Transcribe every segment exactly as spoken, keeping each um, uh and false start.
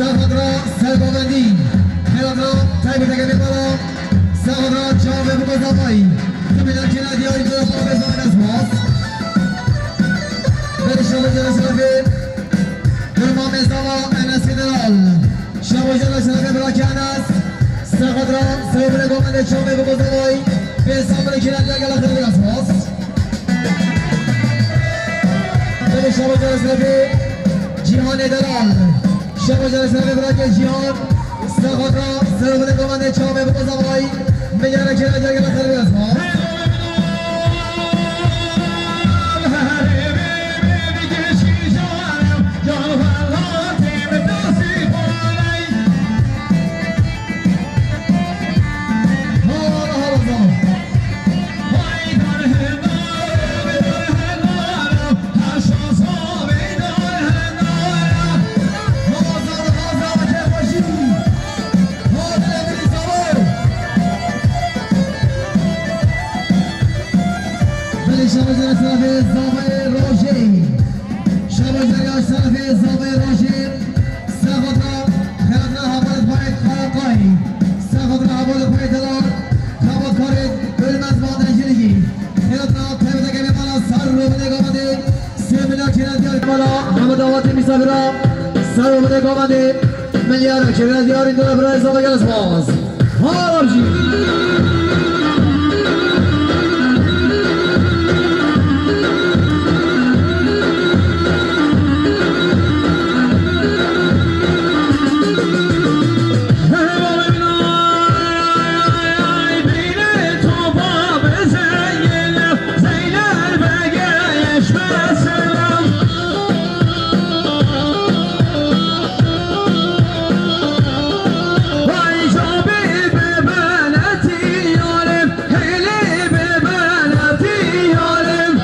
Xatra serbavendî, xêratra taybeteke bêmala, xatra çavê biko zavayî. Timî nakêna diyarî dora xwe bêzane spas. Berê şabaja şerefê, Durma Mezava Enes Federal. Şabaja şerefê Bira Kenes. Xatra serbavendê çavê biko zavayî. Bê sabirê kêna diyar gela xêr bira spas. Belê şabaja şerefê Cîhanê Delal. Şabaja şerefê birakê Cîhan. Sexatra, servine govende çavê biko zavayî. Milyara kere gel gel xelbi yazma. Belê şabaja şerefê zavayê rojê. Şabaja şerefê zavayê rojê. Sexatra, xelatna habaret bayê Karakay. Sexatra habaret bayê Delal. Xebatkarê Ölmez Badenciligi. Xelatna tevdeke mala sar ro bide gavade. Sê milyar kêna diyar mala Mehmet Avatê misafira. Sar ro bide gavade. Milyar kêna diyar indira bira zava gel spas. Harabji. Hêlê bê benetî yarim.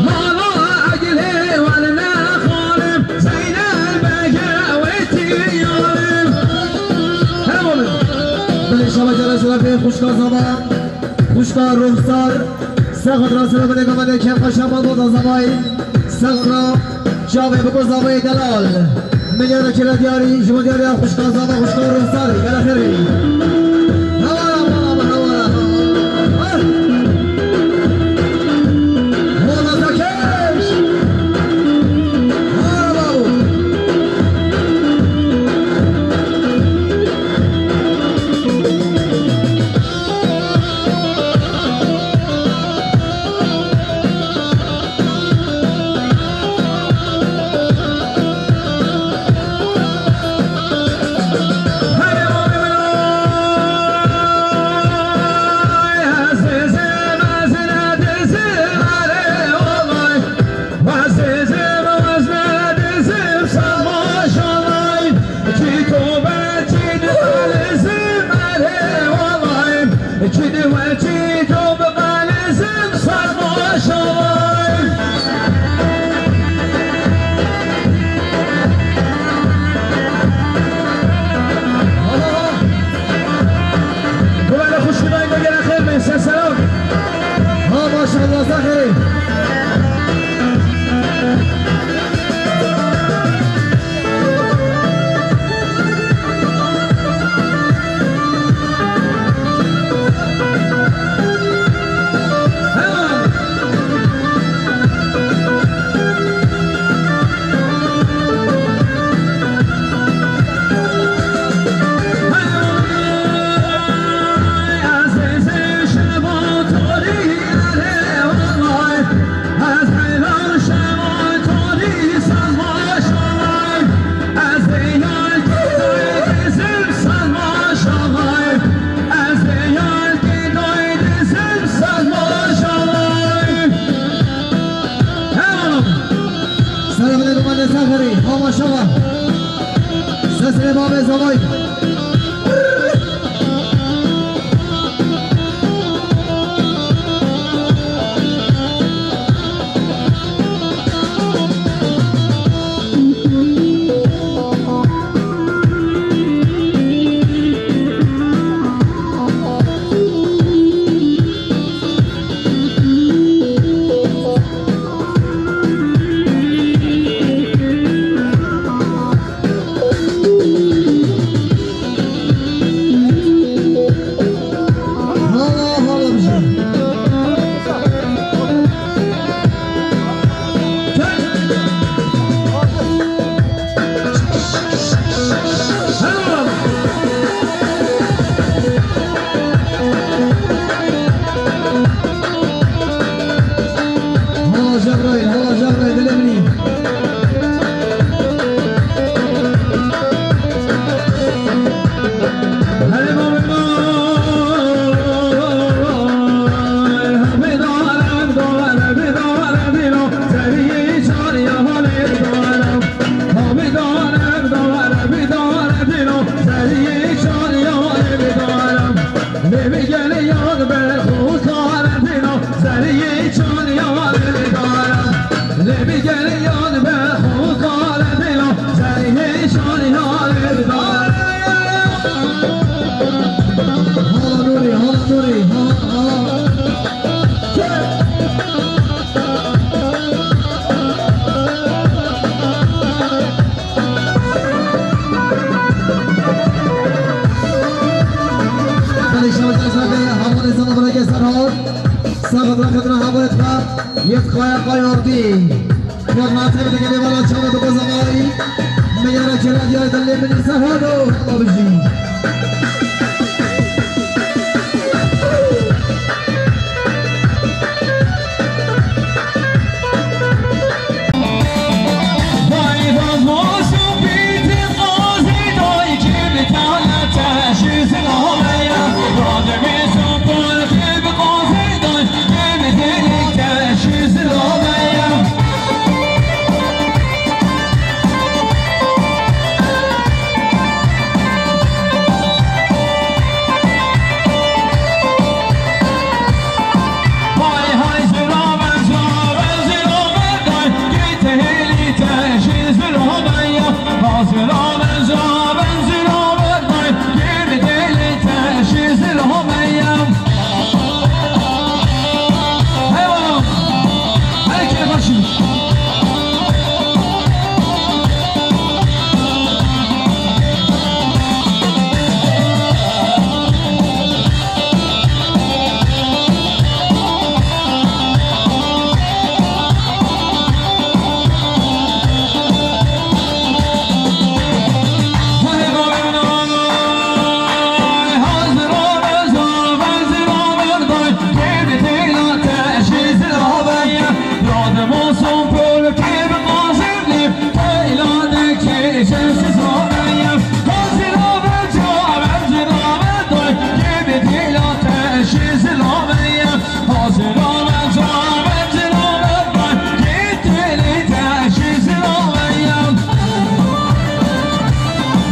Mala egilê werne xalim, Zeynel Bege wetî yarim. Hele oğlum. Belê şabaja şerefê xwişka zava, xwişka Ruhsar. Sexatra sera bide gavade kefka şaban bota zavayî. Sexatra çavê biko zavayê Delal. Milyara kira diyarî, ji bo diyarî xwişka zava, xwişka Ruhsar. Gele xêrê. Hewara, hewara, hewara. Ah! Mola Zakeş! Hara babo! Çi diwe çi do biqelizim, saz maşallah. Guvele xuşkidayê me gere xêr be, ser selam. Ha maşallah, zahirê. Selamünaleyküm, anne Safari. Ha maşallah. Sesine babê zavay. Saxet raxetina hevalê xwe yê xaya qayardî. Xedmatê bi digelê vala çavê bi qozanayî. Meyara kira diyar dilê min Sehano babijî.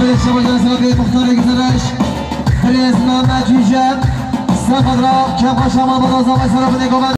Birêz Şevacana Serabê Muxtarê Güzeraj, Birêz Mehmet Yücel, Sefadra Kefxaşama Bada Zavay Serabê Govan.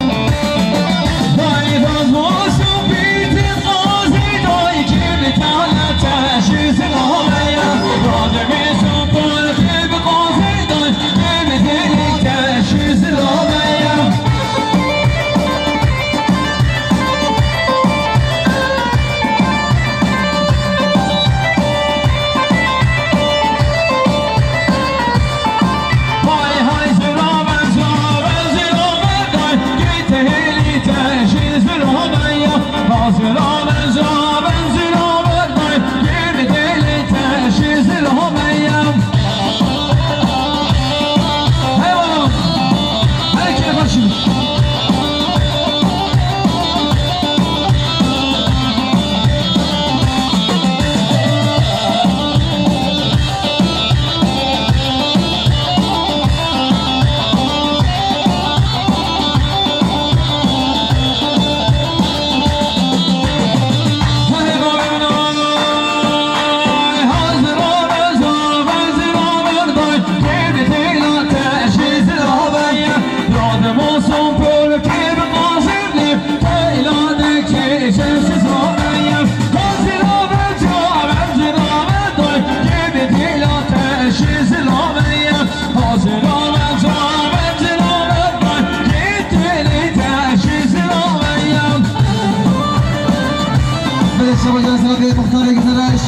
Birêz Şevacana Serabê Muxtarê Güzeraj,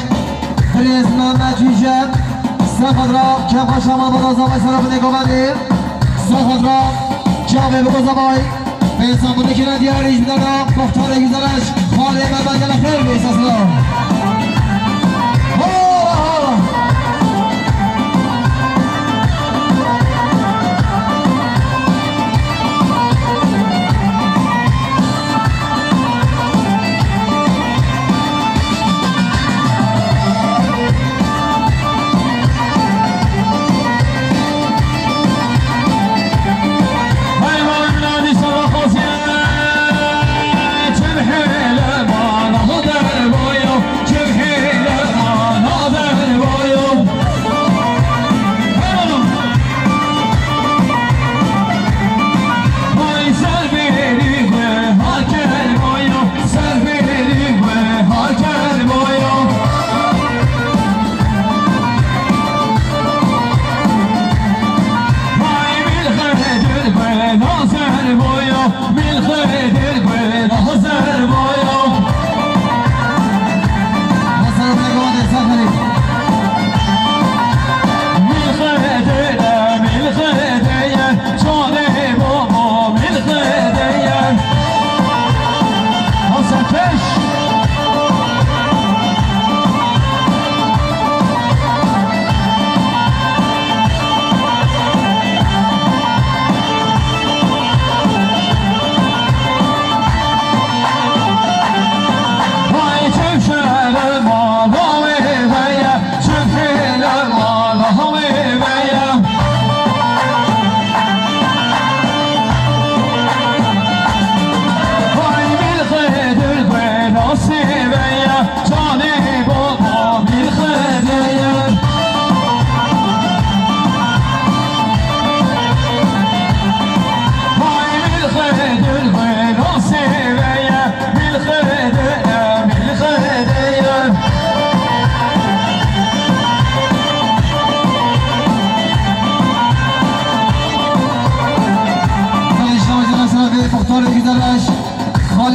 Birêz Mehmet Yücel, Sefadra Kefxaşama Bada Zavay Serabê Govan. Sefadra Çavê Bada Zavay. Pênc sed bûne kine diyarî ji dera Muxtarê Güzeraj, xalê me ben gele xêr bê, sesla. Hola, hola.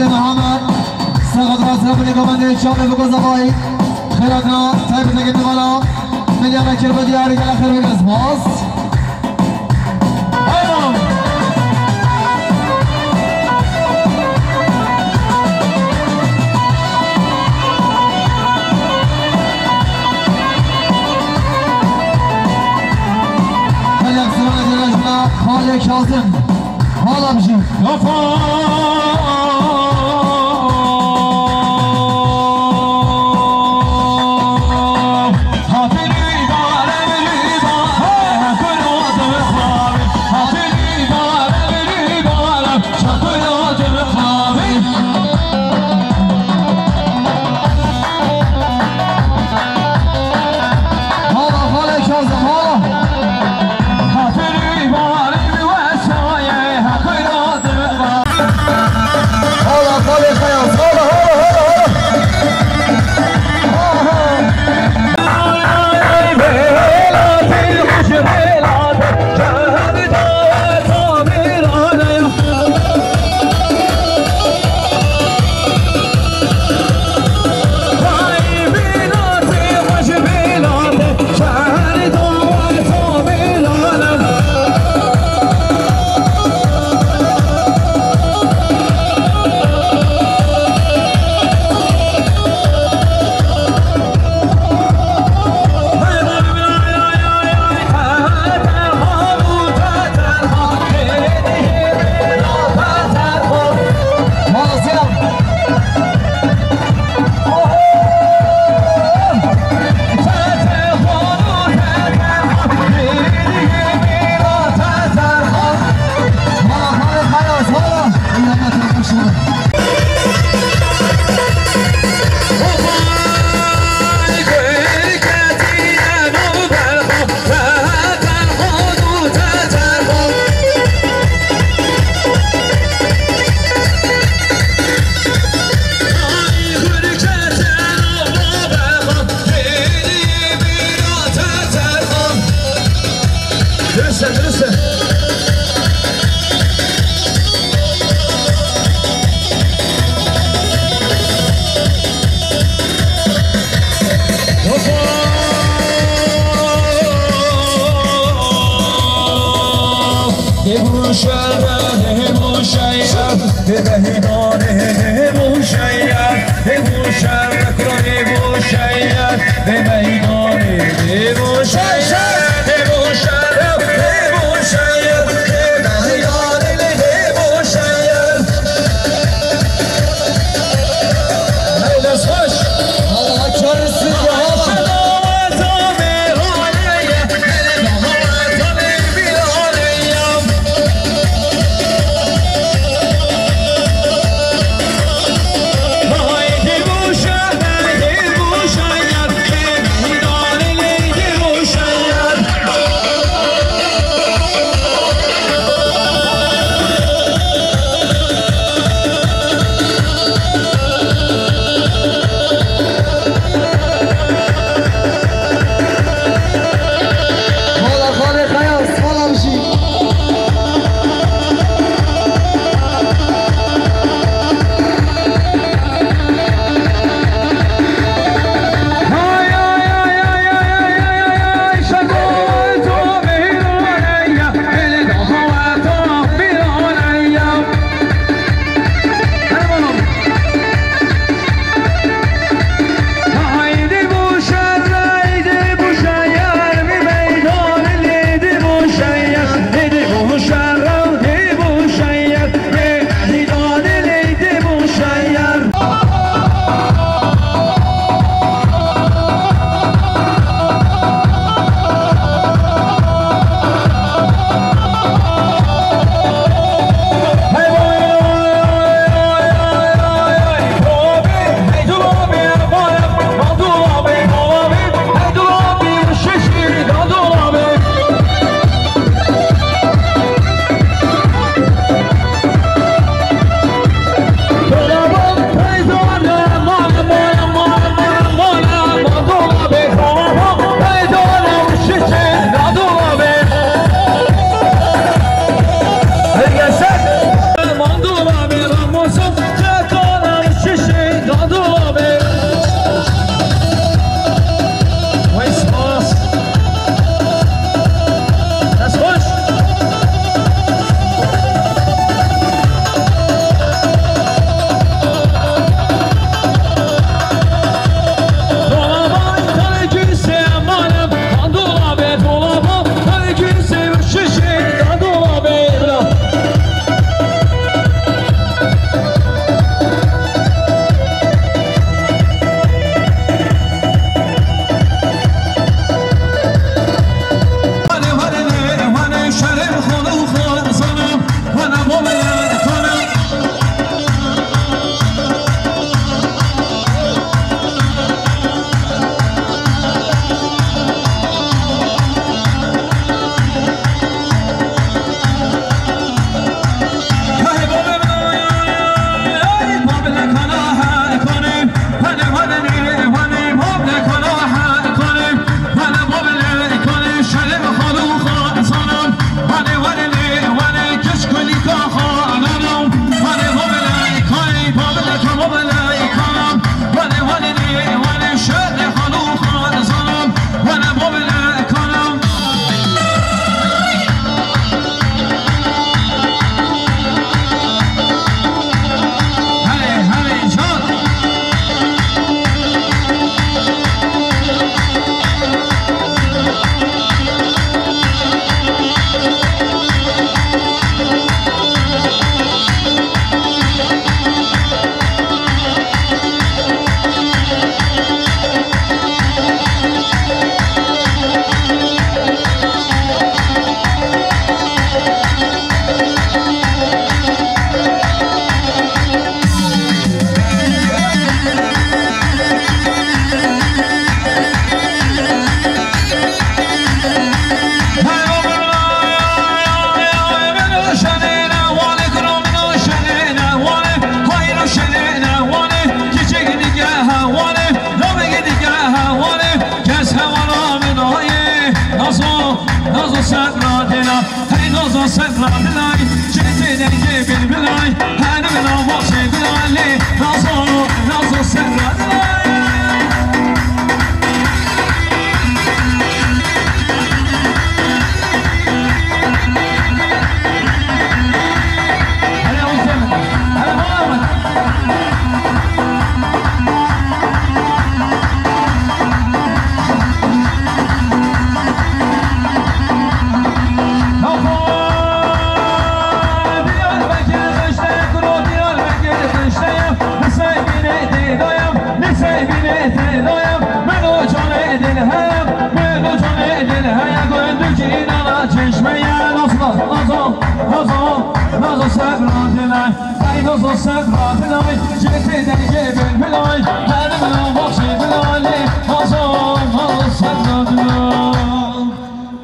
Muhammed, saxet rast rabine komandê çavê biko zavayî. Xêratina taybeteke divana. Milyara kirbe diyarî gele xêr bike spas. Haydi. Xalê Kazim. Hala bijî. Kafa. Hala, hala Kazım, hala. Hala, hala Kayaz, hala, hala, hala, hala. Durust e, durust e.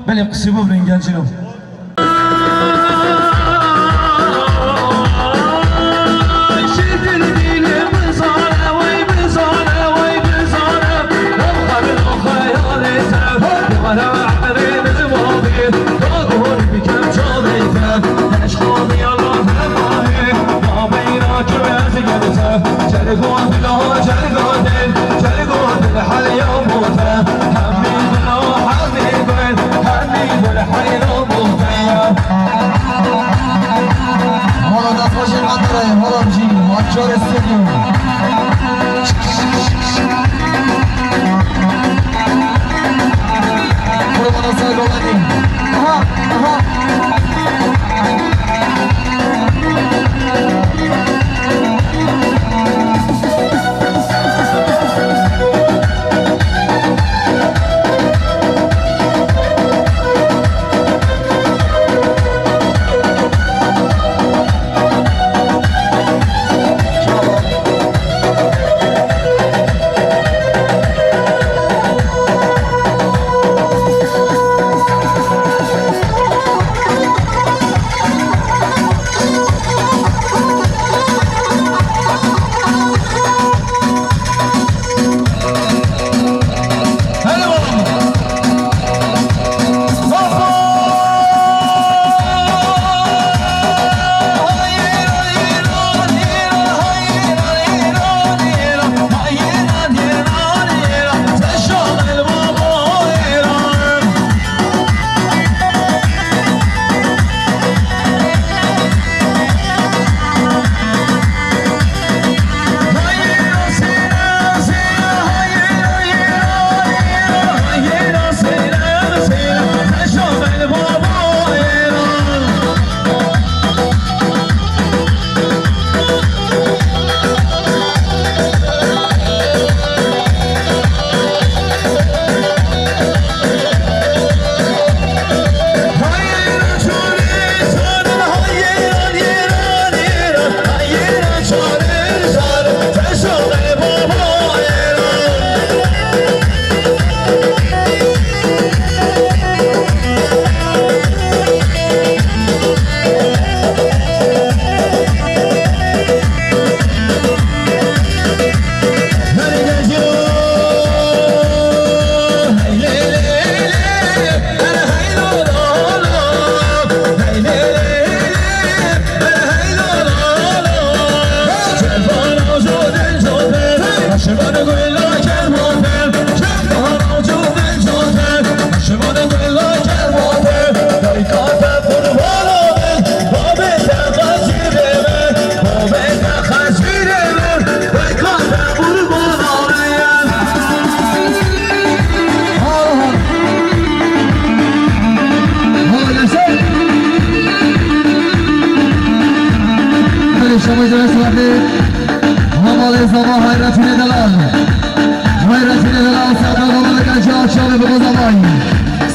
Belê qisî bû, ringecî. Hala destxweşê me dire, hala bijî, Maçar Stadium. Kurban Hasan Golanî. Aha, aha. Şamê Zerê Suwerdê, Hevalê Zava Hayretînê Delal. Hayretînê Delal, Serdar Gamalek Encî Akşamê bi Gozavay.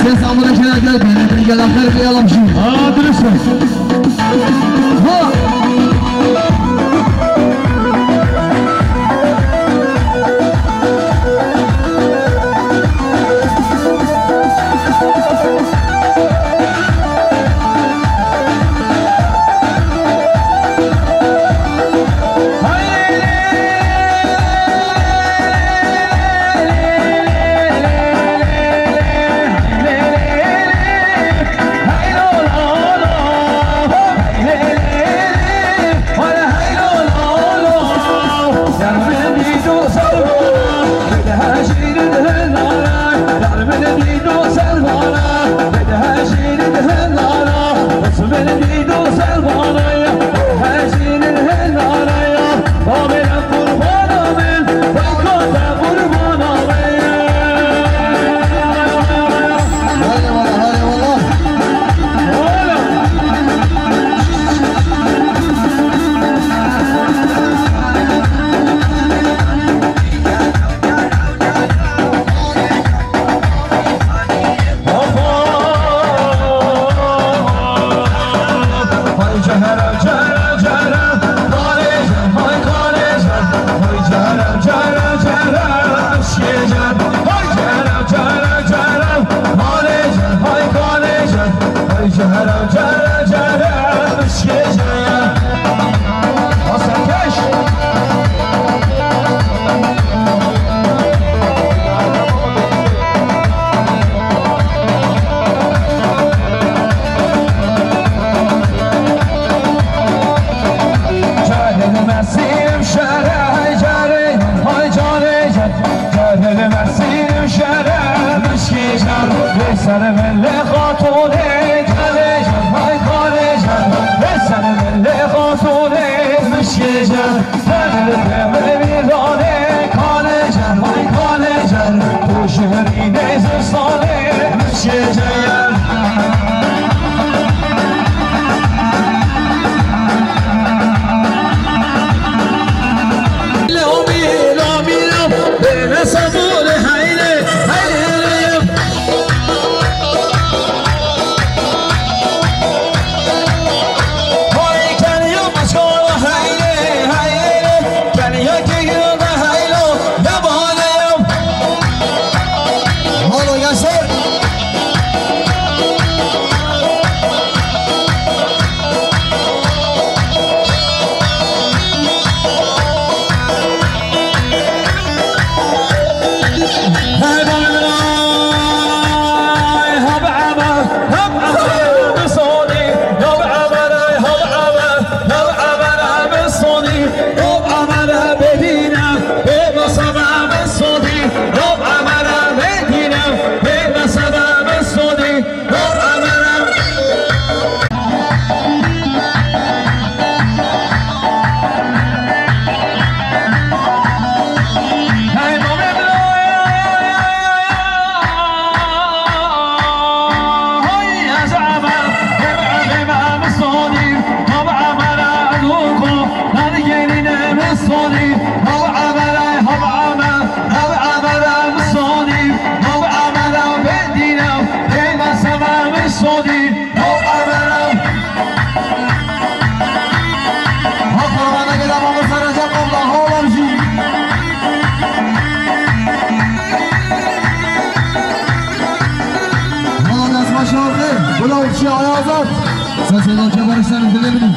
Sê Samuelê Kêne Gel Bêne, Bingela Xêr Bê Alamjî. Ha, dirist e. Ha! Ser milê xatûnê, gelê jan, vay kalê jan, ser milê xatûnê, mişkê jan, ser milê mîranê, kalê jan, vay kalê jan, tu ji hurînê zistanê, mişkê jan. Lomî, lomî, lom, bêne sabûnê, heylê, heylê, heylê. Sesê Loke Barış'tan dilê min.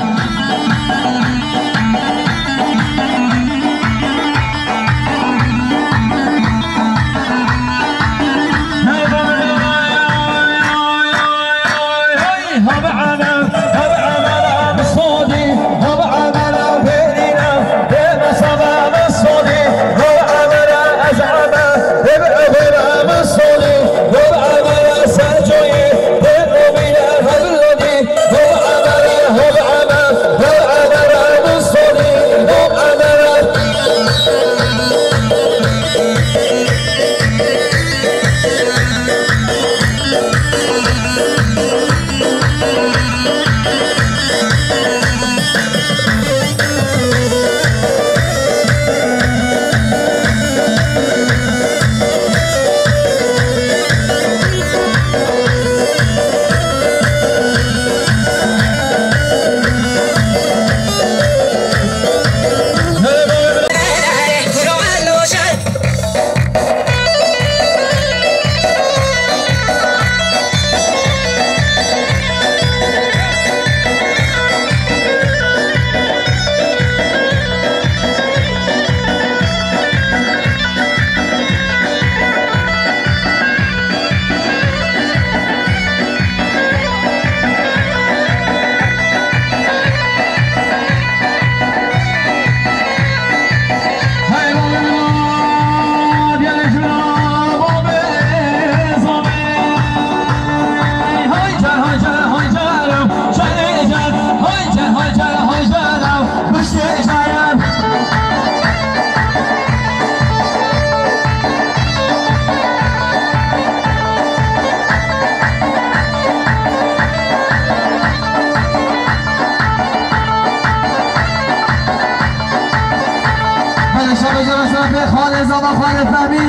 Belê şerê jê re şerefê xalê Zava, xalê Fehmî.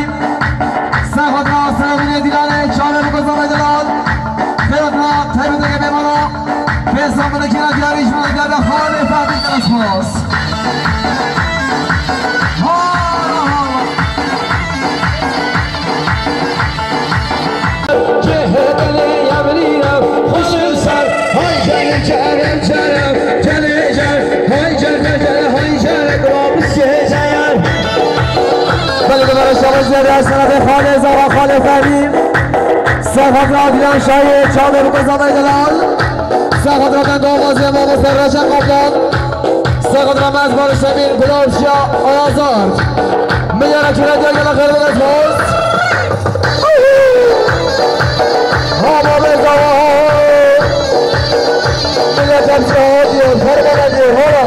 Ser xatir Asra binê Dîlanê, çavê biko Zavay Delal. Xêr hatina, taybeteke mêvana. Pêsa min kîna diyarî ji min derde xalê Fehmî, gelek spas. Ha, ha, ha. Belê, di vere şabaş nere, şerefê xalê Zava, xalê Fehmî. Ser xatira Adnan Şahî, çavê biko Zavay Delal. Ser xatira ben davazê mamoste Reşen Kaplan. Ser xatira me ez Barış Emîn, Gulawşiya Ayazar. Milyara kira diya gela xêr bide, spas. Ama ben zaten millet hepsi hadi, ferman ediyor, hala.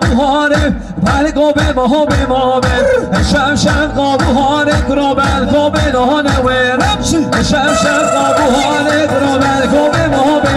Buhari, belgo be maho be maho be. Şem şem qabuhari, kuro belgo be nahane weram. Şem şem qabuhari, kuro belgo be maho be.